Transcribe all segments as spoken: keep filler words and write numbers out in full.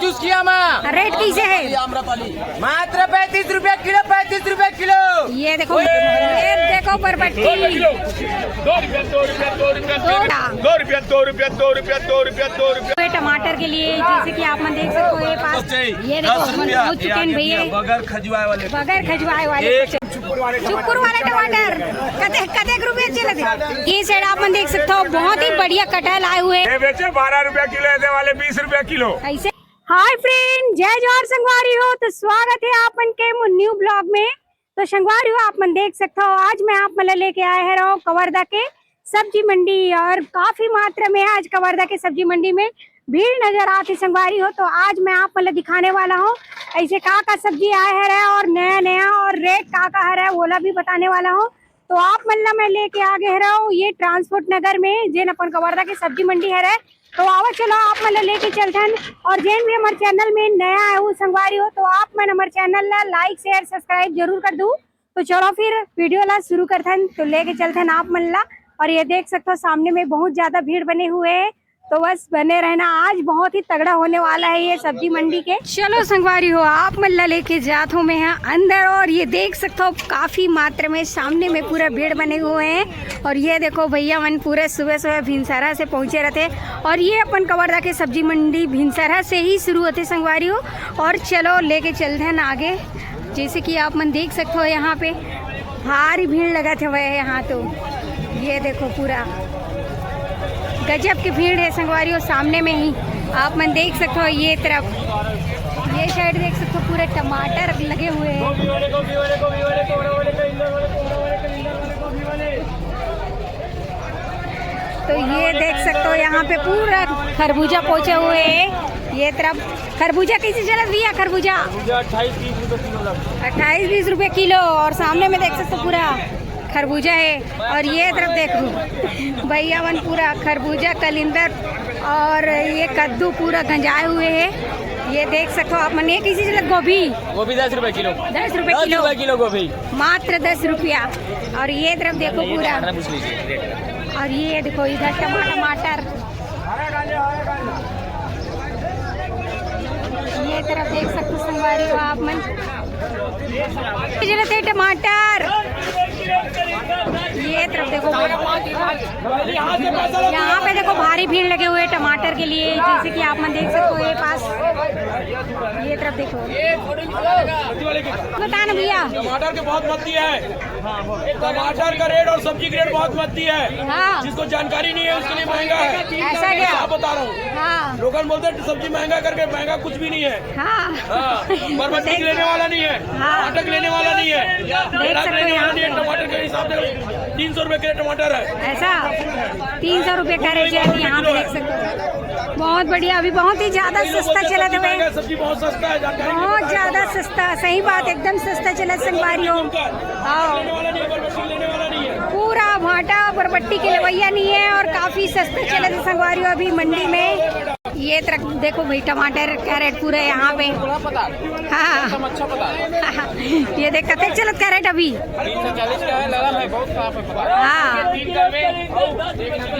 Use किया मैं। Rate कैसे है? मात्र पैंतीस रुपया किलो, पैंतीस रुपया किलो। ये देखो, ये देखो बरबट्टी। दो रुपया, दो रुपया, दो रुपया, दो रुपया, दो रुपया, दो रुपया, दो रुपया। ये टमाटर के लिए, जैसे कि आप मन देख सकते हो, ये पास, ये देखो, दस रुपया, पहुंच चुके हैं भैया। बगैर खजुआए वाले। बगैर खजुआए वाले। एक चुकुर वाले टमाटर। कते, कतेक रुपया चलत हे? ये साइड आप मन देख सकते हो, बहुत ही बढ़िया कटहल आए हुए। ये बेचे बारह रुपया किलो, ऐसे वाले बीस रुपया किलो। ऐसे। हाय फ्रेंड, जय जोहार संगवारी हो। तो स्वागत है आप मन के न्यू ब्लॉग में। तो संगवारी हो, आप मन देख सकते हो, आज मैं आप मन ला लेके आए हरंव कवर्धा के सब्जी मंडी, और काफी मात्रा में आज कवर्धा के सब्जी मंडी में भीड़ नजर आत हे संगवारी हो। तो आज मैं आप मन ला दिखाने वाला हूँ ऐसे का का सब्जी आए हरे और नया नया और रेट का का हरे, ओला भी बताने वाला हूँ। तो आप मन ला मैं लेके आ गे हरंव ये ट्रांसपोर्ट नगर में, जेन अपन कवर्धा के सब्जी मंडी हरे। तो आवा चलो, आप मन ला लेके चलथन, और जेन भी हमर चैनल में नया आए हो संगवारी हो, तो आप मन हमर चैनल ला लाइक, शेयर, सब्सक्राइब जरूर कर दू। तो चलो फिर वीडियो ला शुरू करथन, तो लेके चलथन आप मन ला। और ये देख सकते हो, सामने में बहुत ज्यादा भीड़ बने हुए हैं, तो बस बने रहना, आज बहुत ही तगड़ा होने वाला है ये सब्जी मंडी के। चलो संगवारी हो, आप मन ला लेके जात हूँ मैं यहाँ अंदर, और ये देख सकते हो, काफी मात्रा में सामने में पूरा भीड़ बने हुए हैं। और ये देखो, भैया मन पूरा सुबह सुबह भिनसरा से पहुंचे रहते, और ये अपन कवर्धा के सब्जी मंडी भिनसरा से ही शुरू होते संगवारी हो। और चलो, लेके चलथन आगे। जैसे कि आप मन देख सकते हो, यहाँ पे भारी भीड़ लगत हवय यहाँ तो। ये देखो, पूरा गजब के भीड़ है संगवारी हो। सामने में ही आप मन देख सकते हो, ये तरफ, ये साइड देख सकते हो, पूरे टमाटर लगे हुए हैं। तो ये देख सकते हो, यहाँ पे पूरा खरबूजा पहुंचे हुए हैं। ये तरफ खरबूजा कैसे चलत भैया? खरबूजा खरबूजा अट्ठाईस बीस रुपए किलो लग। अट्ठाईस बीस रुपए किलो। और सामने में देख सकते हो, पूरा खरबूजा है। और ये तरफ देखो, भैया मन पूरा खरबूजा, कलिंदर और ये कद्दू पूरा गंजाए हुए है। ये देख सकते हो आप मन, ये कैसे चलत? गोभी गोभी दस रुपए किलो। दस रुपए दस किलो। रुपए किलो गोभी। मात्र दस रुपया। और ये तरफ देखो पूरा, टमाटर पूछ लीजिए, रेट। और ये देखो इधर टमा-, टमाटर। ये तरफ देख सकते हो संगवारी हो आप मन, ये जो रहते हैं टमाटर। ये तरफ देखो, यहाँ पे देखो भारी भीड़ लगे हुए हैं टमाटर के लिए, जैसे कि आप मन देख सकते हो। ये पास, ये तरफ देखो, बता ना भैया। टमाटर के बहुत मत्ती है, टमाटर का रेट और सब्जी का रेट बहुत मत्ती है। हाँ। जिसको जानकारी नहीं है, उसके लिए महंगा है। ऐसा क्या? आप बता रहा हूँ। हाँ। लोगन बोलते हैं सब्जी महंगा करके, महंगा कुछ भी नहीं है। हाँ। हाँ। बरबट्टी लेने वाला नहीं है, हाँ। टमाटर लेने वाला नहीं है, देख सकते हो लेने वाला यहाँ नहीं है। पे। टमाटर के हिसाब से तीन सौ रुपए किलो टमाटर है। ऐसा? तीन सौ रुपए का रेट है, यहाँ पे देख सकते हो। बहुत बढ़िया, अभी बहुत ही ज्यादा सस्ता चलत हवे। सब्जी बहुत सस्ता है, जानकारी नहीं बहुत है। ज्यादा सस्ता, सही बात, एकदम सस्ता चलत संगवारी हो। हाँ। लेने वाला नहीं है, बरबट्टी लेने वाला नहीं है। पूरा भाटा बरबट्टी के लेवैया नहीं है और काफी सस्ता चलत है संगवारी हो अभी मंडी में। ये तरफ देखो भाई, टमाटर, कैरेट पूरा यहाँ पे। हाँ। अच्छा पता। ये देख, कतेक चलत कैरेट अभी? तीन सौ चालीस का है, नरम है, बहुत साफ है पता। हाँ।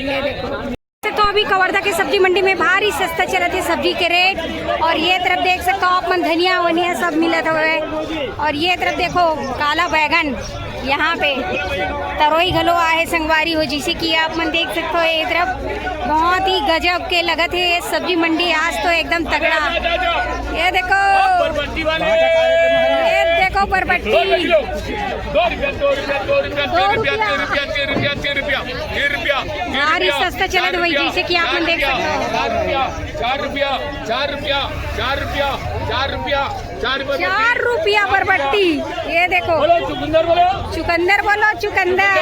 ये देखो। तो अभी कवर्धा के सब्जी मंडी में भारी सस्ता चलत हे सब्जी के रेट। और ये तरफ देख सकते हो आप मन, धनिया वनिया सब मिलत हवे। और ये तरफ देखो, काला बैगन, यहाँ पे तरोई घलो आहे संगवारी हो, जिसे कि आप मन देख सकते हो। ये तरफ बहुत ही गजब के लगत हे ये सब्जी मंडी, आज तो एकदम तगड़ा। ये देखो, ये देखो बरबट्टी। दो रुपया, दो रुपया, दो रुपया, दो रुपया, तीन रुपया, तीन रुपया, तीन रुपया, तीन रुपया, तीन भारी रुपया, सस्ता चलत हे भाई, जैसे कि आप मन देख सकते हो। चार रुपया, चार रुपया, चार रुपया, चार रुपया, चार रुपया, चार रुपया बरबट्टी। ये देखो, बोलो चुकंदर, बोलो चुकंदर, बोलो चुकंदर।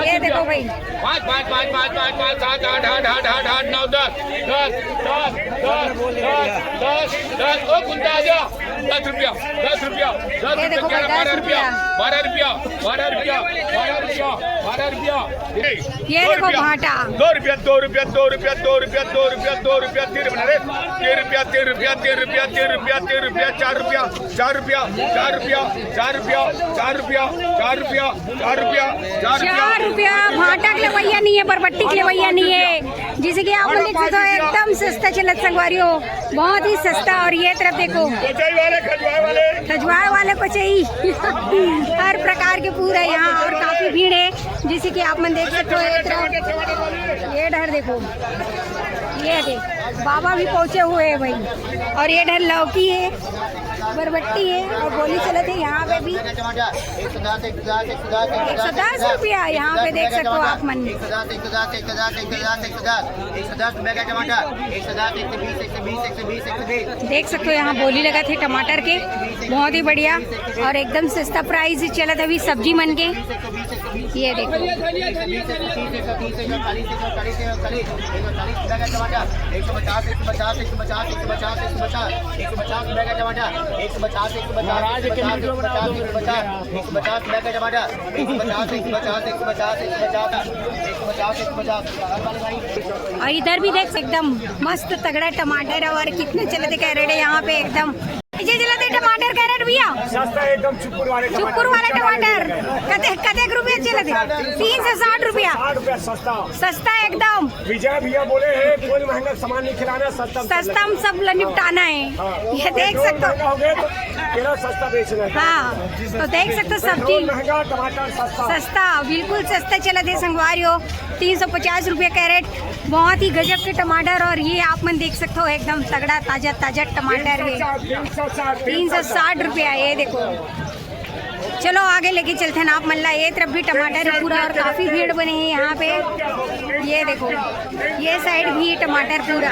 ये देखो भाई, पाँच, पाँच, पाँच, सात, आठ, आठ, आठ, आठ, आठ, नौ, दस, दस, दस, दस, दस, दस, ओ कुंता आ जा। दस रुपया, दस रुपया, दस ये रुपया, देखो भाई, ग्यारह, बारह रुपया, बारह रुपया, बारह रुपया, बारह रुपया, बारह रुपया। ये दो देखो रुपया, भाटा। दो रुपया, दो रुपया, दो रुपया, दो रुपया, दो रुपया, दो रुपया, तीन रुपया, तीन रुपया, तीन रुपया, तीन रुपया, तीन रुपया, चार रुपया, चार रुपया, चार रुपया, चार रुपया, चार रुपया, चार रुपया, चार रुपया, चार रुपया, चार रुपया भाटा के लेवइया नहीं है, बरबट्टी के लेवइया नहीं है। जैसे कि आप मन देख सकते हो, एकदम सस्ता चलत संगवारी हो, बहुत ही सस्ता। और ये तरफ देखो, खजुआए वाले, खजुआए वाले। खजुआए वाले को चाहिए। हर प्रकार के पूरा यहाँ, और काफी भीड़ है। जैसे कि आप मन देख सकते हो, ये तरफ, ये डहर देखो, ये देख, बाबा भी पहुंचे हुए हैं भाई। और ये डहर लौकी है, बरबट्टी है और गोली चलत है यहाँ पे भी। एक सौ दस, एक सौ दस, एक सौ दस, एक सौ दस रुपया यहाँ पे देख सकते हो आप मन। एक सौ दस, एक सौ दस, एक सौ दस, एक सौ दस, एक सौ दस, एक सौ दस रुपया का टमाटर। एक सौ दस, एक सौ बीस, एक सौ बीस, एक सौ बीस, एक सौ बीस। देख सकते हो यहाँ बोली लगा थे टमाटर के, बहुत ही बढ़िया और एकदम सस्ता प्राइस चलत है अभी सब्जी मन के। ये देखो, और इधर भी देख, एकदम मस्त तगड़ा टमाटर है। और कितने चलत है कैरेट है यहाँ पे एकदम। कैसे चलत है टमाटर कैरेट भैया? सस्ता एकदम, चुकुर वाले टमाटर। चुकुर वाले टमाटर। कते, कतेक रुपया चलत है? तीन सौ साठ रुपया। साठ रुपया सस्ता। सस्ता एकदम। विजय भैया बोले हैं, कोई महंगा सामान नहीं खिलाना, सस्ता में सस्ता में सब ल निपटाना है। हाँ। ये देख सकते हो। महंगा हो गया तो तेरा सस्ता बेचना है। हाँ, तो देख सकते हो सब्जी महंगा, टमाटर सस्ता। सस्ता, बिल्कुल सस्ता चलत है संगवारी हो। तीन सौ पचास रुपया कैरेट, बहुत ही गजब के टमाटर। और ये आप मन देख सकते हो एकदम तगड़ा ताजा ताजा टमाटर है। तीन सौ साठ रुपया। ये देखो, चलो आगे लेके चलते हैं आप मन ला। ये तरफ भी टमाटर है पूरा और काफी भीड़ बने है यहाँ पे। ये देखो, ये साइड भी टमाटर पूरा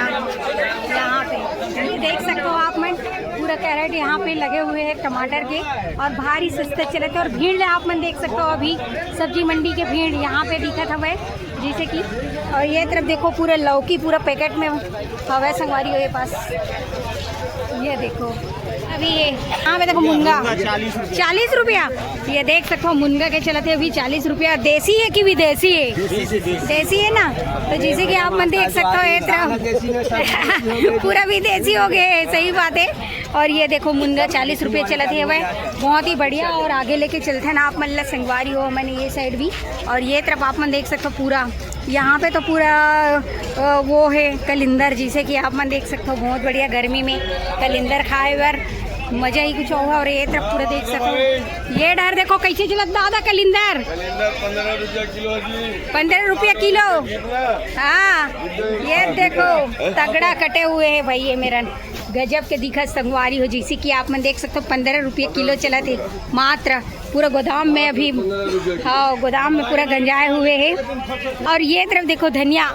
यहाँ पे, ये देख सकते हो आप मन, पूरा कैरेट यहाँ पे लगे हुए हैं टमाटर के और भारी सस्ते चलत है। और भीड़ आप मन देख सकते हो, अभी सब्जी मंडी के भीड़ यहाँ पे दिखत हवे। जैसे कि, और ये तरफ देखो, पूरा लौकी पूरा पैकेट में हवे संगवारी हो ये पास। ये देखो, अभी ये, हाँ, मैं देखो मुनगा, चालीस रुपया। ये देख सकते हो, मुनगा के चलत है अभी चालीस रुपया। देसी है कि विदेशी है? देसी है ना। तो जैसे कि आप मन देख सकते हो, ये तरफ पूरा विदेशी हो गए है, सही बात है। और ये देखो, मुनगा चालीस रुपये चलत है भाई, बहुत ही बढ़िया। और आगे लेके चलते हैं ना आप मन ला संगवारी हो, मैंने ये साइड भी। और ये तरफ आप मन देख सकते हो, पूरा यहाँ पे तो पूरा, अ, वो है कलिंदर, जिसे कि आप मन देख सकते हो, बहुत बढ़िया गर्मी में कलिंदर खाए बर मजा ही कुछ होगा। और ये तरफ पूरा देख सकते हो, ये डहर देखो कैसे चलत दादा कलिंदर। कलिंदर पंद्रह रुपया किलो जी। पंद्रह रुपया किलो। कितना? हाँ, ये देखो, तगड़ा कटे हुए है भाई, ये मेरन गजब के दिखत संगवारी हो। जैसे कि आप मन देख सकते हो, पंद्रह रुपये किलो चलत है मात्र। पूरा गोदाम में अभी, हाँ, गोदाम में पूरा गंजाए हुए है। और ये तरफ देखो धनिया,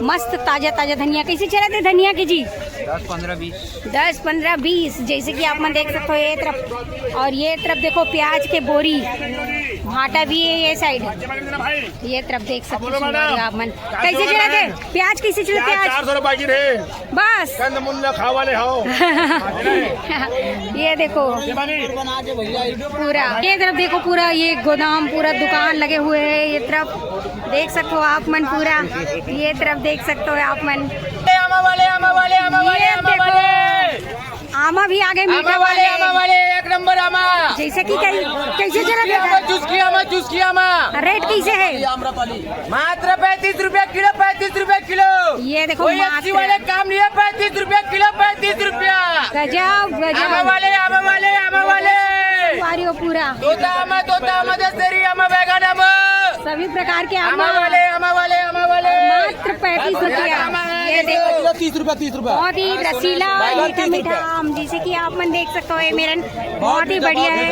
मस्त ताजा ताजा धनिया। कैसे चलत है धनिया के जी? दस, पन्द्रह, बीस। दस, पन्द्रह, बीस, जैसे कि आप मन देख सकते हो ये तरफ। और ये तरफ देखो प्याज के बोरी, भाटा भी है ये साइड। ये तरफ देख सकते हो संगवारी हो आप मन। कैसे चलत है प्याज? कैसे चलत है प्याज? चार सौ रुपया की रे। बस। कंद मुंद खावा ले हो। ये देखो पूरा, ये तरफ देखो पूरा, ये गोदाम, पूरा दुकान लगे हुए हैं। ये तरफ देख सकते हो आप मन पूरा, ये तरफ देख सकते हो आप मन। आमा वाले, आमा वाले, आमा वाले, ये आमा देखो, वाले। आमा भी आ गए, मीठा आमा वाले, वाले। आमा वाले, एक नंबर आमा। जैसे कि कहीं, कैसे चला आमा, चुस्की आमा, चुस्की आमा। रेट कैसे है? मात्र पैंतीस रुपया किलो, पैंतीस रुपया किलो। ये देखो, कोई मात्र अस्सी वाले काम नहीं है, पैंतीस रुपया किलो, पैंतीस रुपया। गजब, गजब। आमा वाले, आमा वाले, आमा वाले। संगवारी हो पूरा। तोता आमा, तोता आमा, दशहरी आमा, बैगन आमा। सभी प्रकार के आमा। आमा वाले, आमा वाले, आमा वाले। मात्र पैंतीस रुपया। आमा, ये देखो। तीस रुपया, तीस रुपया। बहुत ही रसीला, मीठा, मीठा आम, जैसे कि आप मन देख सकते हो, ये मेरन बहुत ही बढ़िया है।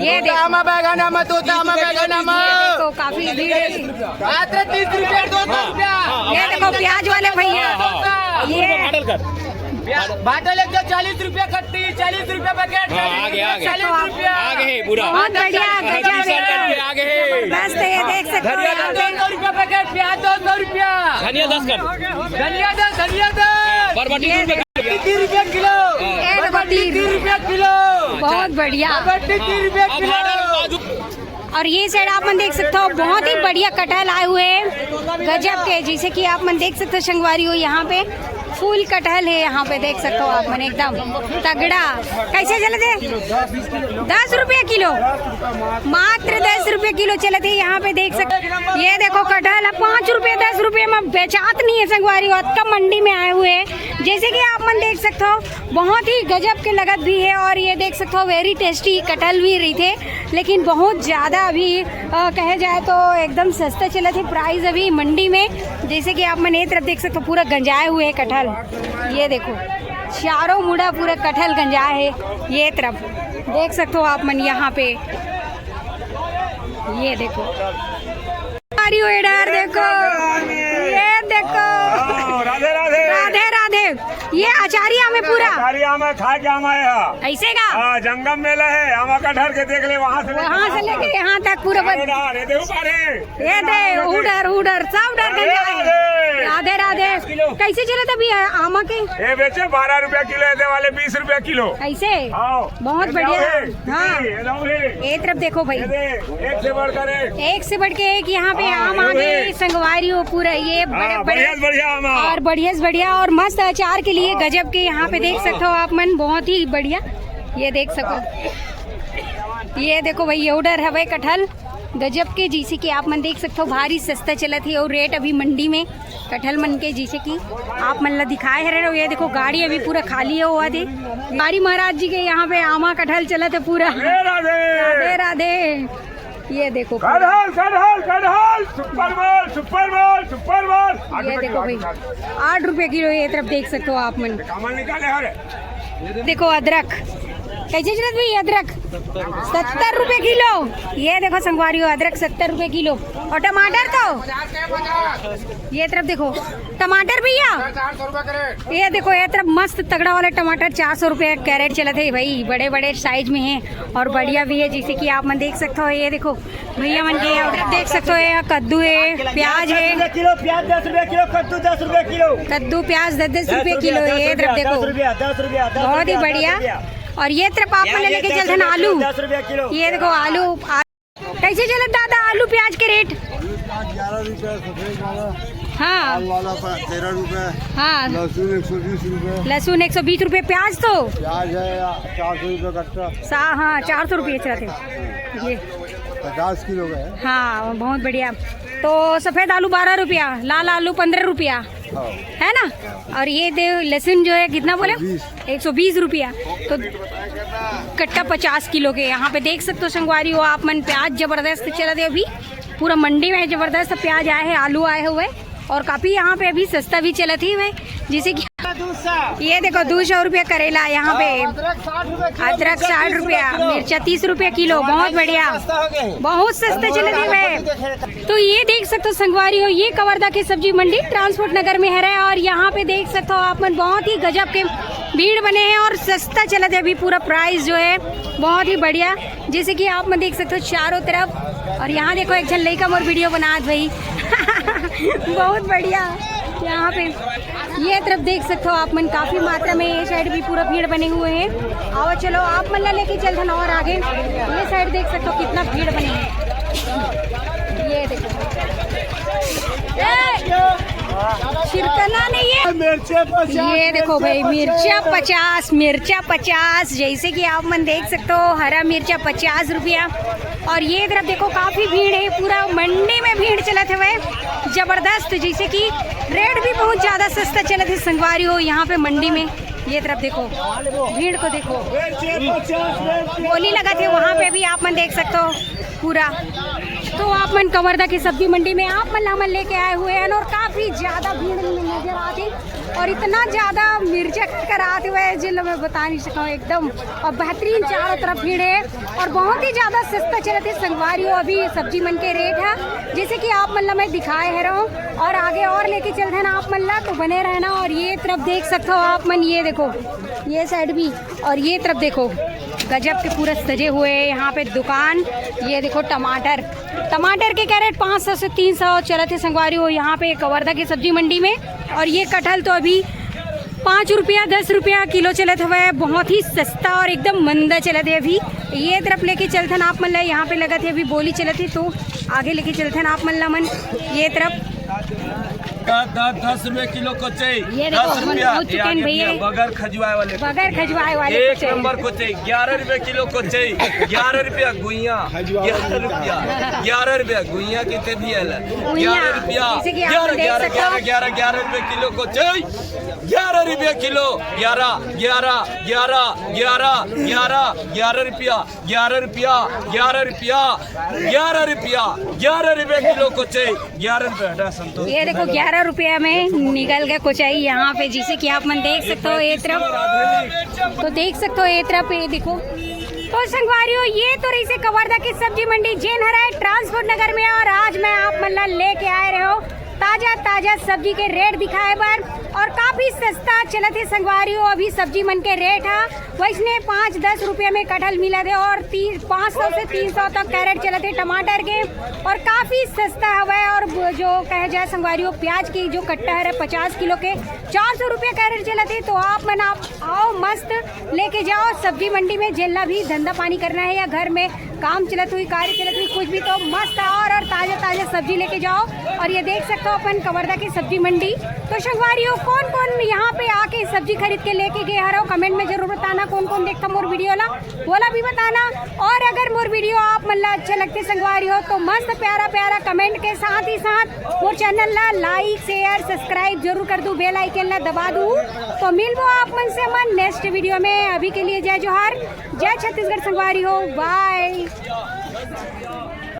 ये देखो। आमा बैगन आमा, तोता आमा बैगन आमा। देखो, काफी भीड़ है। मात्र तीस रुपया, दो सौ रुपया। ये देखो, प्याज वाले भैया। ये प्याज, भाटा लेके चालीस रुपया कट्टी, चालीस रुपया पैकेट, हाँ, आ गया, आ गया। चालीस रुपया। आ गए पूरा। बहुत बढ़िया, गजब है। आ गए। बस तो ये देख सकते हो धनिया यहाँ दो पे। सौ रुपया पैकेट, प्याज दो सौ रुपया। धनिया दस कर। धनिया दस, धनिया दस। बरबटी ये दो रुपया। तीस रुपया किलो। ये देखो, बरबटी तीस। तीस रुपया किलो। बहुत बढ़िया। बरबटी तीस रुपया अब किलो। हमारे बाजू और ये साइड आप मन देख सकते हो, बहुत ही बढ़िया कटहल आए हुए हैं, गजब के। जैसे कि आप मन देख सकते हो संगवारी हो, यहाँ पे फुल कटहल है, यहाँ पे देख सकते हो आप मन, एकदम तगड़ा। कैसे चलत हे? दस रुपया किलो, मात्र दस रुपया किलो चलत हे। यहाँ पे देख सकते हो, ये देखो कटहल अब पाँच रुपया, दस रुपया में बेचात नहीं है संगवारी हो, अतका मंडी में आए हुए हैं। जैसे कि आप मन देख सकते हो, बहुत ही गजब के लगत भी है। और ये देख सकते हो, वेरी टेस्टी कटहल भी रहिथे, लेकिन बहुत ज़्यादा अभी, अ, कहे जाए तो एकदम सस्ता चलत हे प्राइस अभी मंडी में। जैसे कि आप मन ये तरफ देख सकते हो, पूरा गंजाए हुए है कटहल। ये देखो, चारों मुड़ा पूरा कटहल गंजाए है। ये तरफ देख सकते हो आप मन यहाँ पे, ये देखो। अरे ओ इधर देखो, ये देखो। हाँ, राधे राधे। राधे राधे। ये अचारी आम है पूरा। अचारी आम है, खा के आम आए हैं। ऐसे का? हाँ, जंगम मेला है, आमा कटहर के देख ले, वहाँ से लेके वहाँ से यहाँ लेके तक। यहाँ तक पूरा बन- अरे, अरे, देखो, अरे। ये दे, उधर, उधर, सब उधर राधे गंजा है। राधे। राधे राधे। कैसे चलत हे अभी आमा के? ये बेचे बारह रुपया किलो, ये वाले बीस रुपया किलो। ऐसे? हाँ। बहुत ये बढ़िया। लाओ रे, हाँ। ये लाओ रे। ये तरफ देखो भाई। ये दे, एक से बढ़कर एक। एक से बढ़ के एक यहाँ पे हाँ, आम ये आ गए, भी। संगवारी हो पूरा, ये बड़े हाँ, बड़े बढ़िया से बढ़िया आम आ। और बढ़िया से बढ़िया और मस्त अचार के लिए हाँ। गजब के यहाँ पे देख सकते हो आप मन, बहुत ही बढ़िया। ये देख सको, ये देखो भाई, ये उधर हवे कटहल गजब के, जैसे कि आप मन देख सकते हो, भारी सस्ता चलत हे और रेट अभी मंडी में कटहल मन के, जैसे कि आप मन ला दिखाए हरे रहो। ये देखो, गाड़ी अभी पूरा खाली है हुआ दे, गाड़ी महाराज जी के यहाँ पे आमा कटहल चलत है पूरा। राधे राधे। राधे राधे। ये देखो, कटहल, कटहल, कटहल, सुपर माल, सुपर माल, सुपर माल। आठ ये रुपए देखो किलो, भाई, आठ रुपए। आठ रुपए किलो, ये तरफ देख सकते हो आप मन। कमल निकाले हरे। देखो अदरक, कैसे चलत भाई अदरक? सत्तर रुपए किलो। ये देखो संगवारी हो, अदरक सत्तर रुपए किलो। और टमाटर तो ये तरफ देखो, टमाटर भैया, ये देखो, ये तरफ मस्त तगड़ा वाला टमाटर चार सौ रुपया कैरेट चलत है भाई, बड़े बड़े साइज में है और बढ़िया भी है, जैसे कि आप मन देख सकते हो। ये देखो भैया मन के यहाँ देख सकते हो, यहाँ कद्दू है, प्याज है। किलो प्याज, दस रुपया किलो कद्दू, दस रुपया किलो। कद्दू प्याज दस दस रुपया किलो। ये तरफ देखो, दस रुपया, दस रुपया, बहुत ही बढ़िया। और ये तरफ आप मन लेके चलते हैं आलू, दस रुपया किलो। ये देखो आलू, कैसे चलत दादा आलू प्याज के रेट? आलू प्याज ग्यारह रुपए, सफेद वाला, हाँ। लाल वाला तेरह रुपए, हाँ। लहसुन एक सौ बीस रुपए। लहसुन एक सौ बीस रुपए, प्याज तो? प्याज है चार सौ रुपए कट्टा। सा-, हाँ, चार सौ रुपए चलत हे। ये पचास किलो का है। हाँ, बहुत बढ़िया। तो सफेद आलू बारह रुपया, लाल आलू पन्द्रह रुपया, हाँ। है ना? और ये दे लहसुन जो है, कितना बोले? बीस। एक सौ बीस रुपया। तो कट्टा पचास किलो के। यहाँ पे देख सकते हो संगवारी हो आप मन, प्याज जबरदस्त चलत हे अभी, पूरा मंडी में जबरदस्त प्याज आए है, आलू आए हुए, और काफी यहाँ पे अभी सस्ता भी चलत ही है, जैसे कि ये देखो, दो सौ रुपया करेला यहाँ पे, अदरक साठ रुपया, मिर्चा तीस रुपया किलो, बहुत बढ़िया, बहुत सस्ता चलत ही है। तो ये देख सकते हो संगवारी हो, ये कवर्धा के सब्जी मंडी ट्रांसपोर्ट नगर में हरे, और यहाँ पे देख सकते हो आप मन, बहुत ही गजब के भीड़ बने हैं और सस्ता चलत हे अभी पूरा प्राइस जो है, बहुत ही बढ़िया। जैसे कि आप मन देख सकते हो चारों तरफ, और यहाँ देखो एक झन लइका मोर वीडियो बनात भाई। बहुत बढ़िया। यहाँ पे ये तरफ देख सकते हो आप मन, काफी मात्रा में ये साइड भी पूरा भीड़ बने हुए हैं। आओ चलो आप मन ला लेके चलथन और आगे। ये साइड देख सकते हो कितना भीड़ बने हैं। ये देखो, छिड़कना नहीं है। मिर्चा पचास, ये देखो भाई, मिर्चा पचास, मिर्चा पचास। जैसे कि आप मन देख सकते हो, हरा मिर्चा पचास रुपया। और ये तरफ देखो, काफी भीड़ है, पूरा मंडी में भीड़ चलत हवे जबरदस्त, जैसे कि रेट भी बहुत ज्यादा सस्ता चलत है संगवारी हो यहाँ पे मंडी में। ये तरफ देखो, भीड़ को देखो, गोली लगत हे वहाँ पे भी आप मन देख सकते हो पूरा। तो आप मन कवर्धा की सब्जी मंडी में आप मन ला हमन लेके आए हुए हैं और काफी ज्यादा भीड़ नजर आती, और इतना ज्यादा मिर्चा करात हुए है जिन मैं बता नहीं सकता हूँ एकदम। और बेहतरीन चारों तरफ भीड़ है और बहुत ही ज्यादा सस्ता चलत हे संगवारी हो अभी ये सब्जी मन के रेट है, जैसे कि आप मन ला मैं दिखाए हरे रहूँ। और आगे और लेके चलते हैं ना आप मन ला, तो बने रहना। और ये तरफ देख सकते हो आप मन, ये देखो, ये साइड भी, और ये तरफ देखो, गजब के पूरा सजे हुए हैं यहाँ पे दुकान। ये देखो टमाटर, टमाटर के कैरेट पाँच सौ से तीन सौ चलत हे संगवारी हो यहाँ पे कवर्धा की सब्जी मंडी में। और ये कटहल तो अभी पाँच रुपया, दस रुपया किलो चलत हवय, बहुत ही सस्ता और एकदम मंदा चलत हे अभी। ये तरफ लेके चलथन आप मन ला, यहाँ पे लगत हे अभी बोली चलत हे, तो आगे लेके चलथन आप मन ला मन। ये तरफ दस, दस, दस रुपये किलो कोचई। ये देखो, दस रुपया, पहुंच चुके हैं भैया। बगैर खजुआए वाले, बगैर खजुआए वाले एक नंबर कोचई। ग्यारह रुपये किलो कोचई। ग्यारह रुपया गुइया। ग्यारह रुपया, ग्यारह रुपया गुइया कितने भी है? ग्यारह रुपया। ग्यारह, ग्यारह, ग्यारह, ग्यारह रुपये किलो कोचई। ग्यारह रुपये किलो। ग्यारह, ग्यारह, ग्यारह, ग्यारह, ग्यारह, ग्यारह रुपया। ग्यारह रुपया, ग्यारह रुपया, ग्यारह रुपया, ग्यारह रुपये किलो कोचई। ग्यारह रुपया, हटा संतोष। ये देखो, ग्यारह रुपया में निकल गए कोचई यहाँ पे, जैसे कि आप मन देख सकते हो ये तरफ। तो देख सकते हो ये तरफ, ये देखो। तो संगवारियों, ये तो रहिसे कवर्धा के सब्जी मंडी, जेन हरय ट्रांसपोर्ट नगर में, और आज मैं आप मन ला लेके आए रहे हो ताजा ताजा सब्जी के रेट दिखाए बर, और काफी सस्ता चलत हे संगवारियों अभी सब्जी मन के रेट हा। वैसने पाँच दस रुपया में कटहल मिलत हे और तीन, पाँच सौ से तीन सौ तक कैरेट चलत हे टमाटर के, और काफी सस्ता हवय। और जो कहे जाए संगवारियों, प्याज के जो कट्टा हरे पचास किलो के, चार सौ रुपया कैरेट चलत हे। तो आप मन आप आओ, मस्त लेके जाओ सब्जी मंडी में, जेन ला भी धंधा पानी करना है या घर में काम चलत हुई, कार्य चलत हुई, कुछ भी, तो मस्त आओ और, और ताजा ताजा सब्जी लेके जाओ। और ये देख सकते हो अपन कवर्धा की सब्जी मंडी। तो संगवारी हो, कौन कौन यहाँ पे आके सब्जी खरीद के लेके गए हरो, कमेंट में जरूर बताना। कौन कौन देखता मोर वीडियो ला, वो ला भी बताना। और अगर मोर वीडियो आप मन ला अच्छा लगथे संगवारी हो, तो मस्त प्यारा प्यारा कमेंट के साथ ही साथ मोर चैनल ला लाइक, शेयर, सब्सक्राइब जरूर कर दू, बेल आइकन ला दबा दू। तो मिलबो आप मन से मन नेक्स्ट वीडियो में। अभी के लिए जय जोहार, जय छत्तीसगढ़ संगवारी हो, बाय।